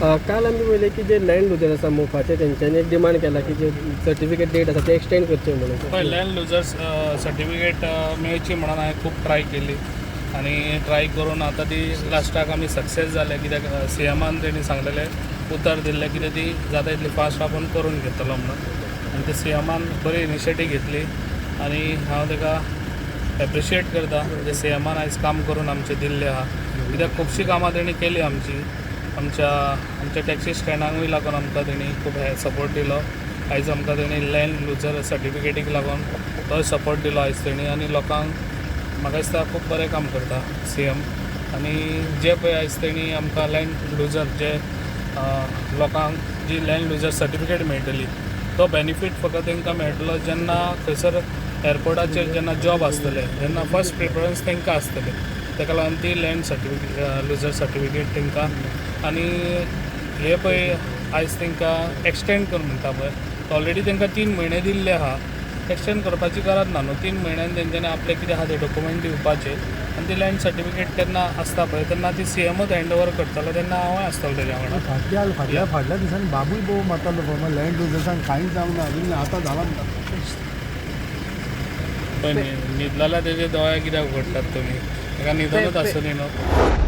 काल आमी पळयलें की जे लँड लुजर आसा मोपाचे, तेंच्यांनी एक डिमांड केला की जे सर्टिफिकेट डेट आसा ते एक्सटेंड करचे म्हणून. पळय, लँड लुजर्स सर्टिफिकेट मेळची म्हणून हांवें खूब ट्राय केली आनी ट्राय करून आतां ती लास्टाक आमी सक्सेस जाले, कित्याक सीएमान तेणी सांगलेलें, उतर दिल्लें कितें, ती जाता इतली फास्ट आपूण करून घेतलो म्हणून. आनी ते सीएमान बरी इनिशिएटीव घेतली आनी हांव ताका एप्रिशिएट करता जे सीएमान आयज काम करून आमचें दिल्लें आहा, कित्याक खुबशीं कामां तेणी केली आमची. आमच्या आमच्या टॅक्सी स्टँडांकूय लागून आमकां तेणी खूब सपोर्ट दिलो. आयज आमकां तेणी लँड लुजर सर्टिफिकेटीक लागून तोय सपोर्ट दिलो आयज तेणी. आनी लोकांक म्हाका दिसता खूब बरें काम करता सीएम. आनी जे पळय आयज तेणी आमकां लँड लुजर जे लोकांक जी लँड लुजर सर्टिफिकेट मेळटली, तो बेनिफीट फकत तांकां मेळटलो जेन्ना थंयसर एअरपोर्टाचेर जेन्ना जॉब आसतले, तेन्ना फर्स्ट प्रिफरन्स तांकां आसतलें. ताका लागून ती लँड सर्टिफिकेट, लुजर सर्टिफिकेट तांकां. आनी हे पळय, आयज तांकां एक्सटेंड कर म्हणटा पळय, ऑलरेडी तांकां 3 म्हयने दिल्ले आहा. एक्सटेंड करपाची गरज ना न्हू. 3 म्हयन्यान तेंच्यांनी आपले कितें आहा ते डॉक्युमेंट दिवपाचे आनी ती लँड सर्टिफिकेट केन्ना आसता पळय, तेन्ना ती सीएमूच हँड ओवर करतलो, तेन्ना हांवूय आसतलो तेज्या वांगडा. फाटल्या फाटल्या फाटल्या दिसांनी बाबूय बोव मारतालो पळय, लँड लुजर्सांक कांयच जावंक ना अजून, आतां जाला म्हणटा. पळय, न्हिदलेल्या तेजे दोळे कित्याक उगडटात तुमी? ताका न्हिदोनूच आसुनी न्हू.